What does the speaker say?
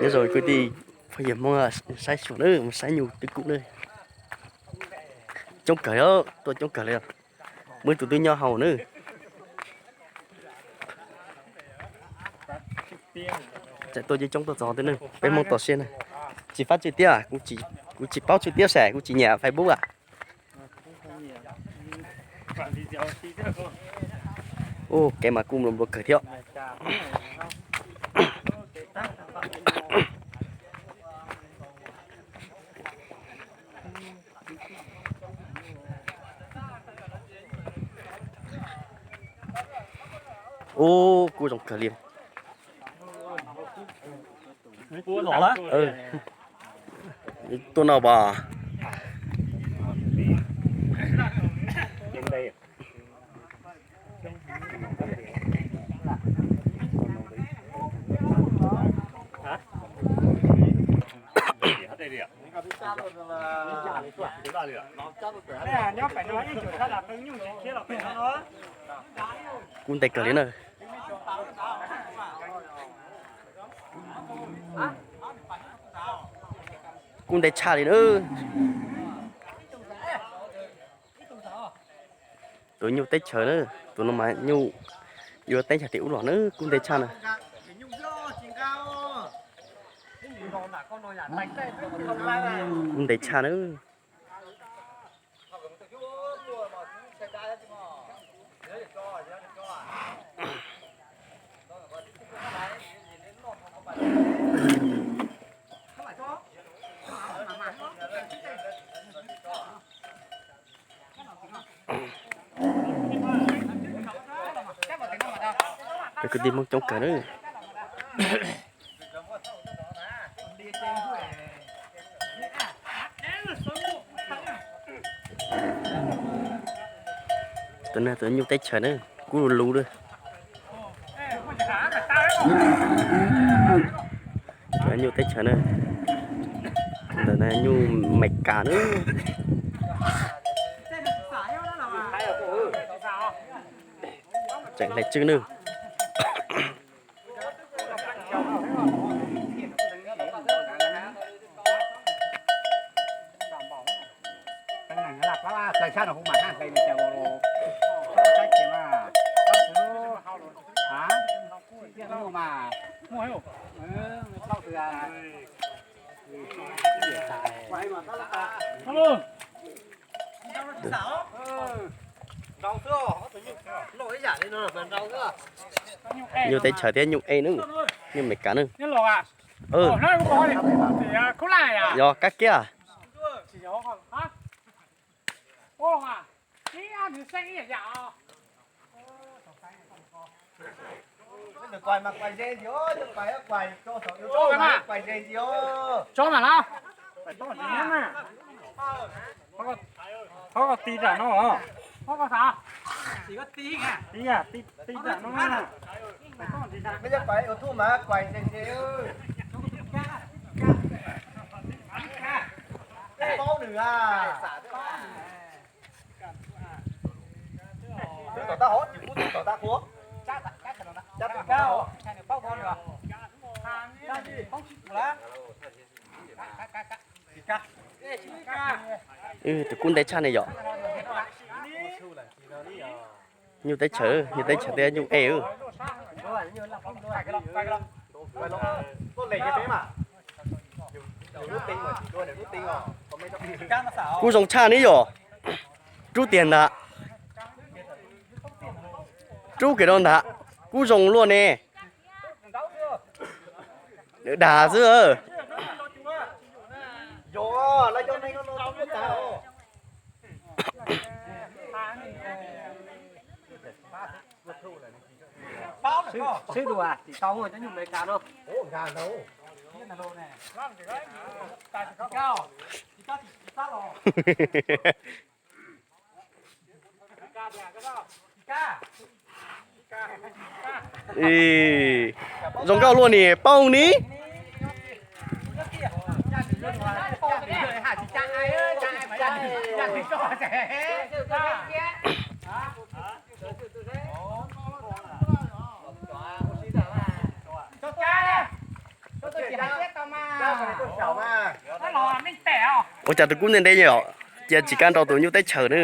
Nyob zoo kwv tij phooj ywg Hmoob saib xyuas na, mus saib nyuj twb kub na. Coob kawg, tuaj coob kawg li. Muaj ib tug twb nyob hauv na. Tsam tuaj coob coob tuaj txog twb ne, peb Hmoob toj siab na. Tsis fab tswj tiab, kuv tsis paub tswj tiab sav, kuv tsis nyiam Facebook a. Ua kev mas kuj nplua nplua kawg thiab. Ub, kuj zoo kawg li. Tuaj no pas. Kub ntev kawg li na. Kub ntev tshaj li na. Tus nyuj teb chaws na, tus no mas nyuj yuav teb chaws tim ub los na, kub ntev tshaj na. Kub ntev tshaj na. Cov kwv tij Hmoob coob kawg na. Tus no tus nyuj teb chaws na, kub lug lug na. Nyuj teb chaws na, ntawm no nyuj Meskas na. Tseem hle tswb na. Nyuj teb chaws thiab nyuj e na, nyuj Meskas na. Yog kab kiab. Qhov ko ti tam no, qhov ko xav, ti tam no. Tus kub ntev tshaj ne yom. Nyuj teb chaws, nyuj teb chaws thiab nyuj e. Kub zoo tshaj ne yom. Rub tiag ntag. Rub kiag rau ntag. Kub zoo luaj ne. Dag xwb. Xib dua tim tau cov nyuj Meskas no. Zoo nkauj luaj ni, paub ni. Ua cas tus kub ntev ntev os, cia tsis kam nrau tus nyuj teb chaws na.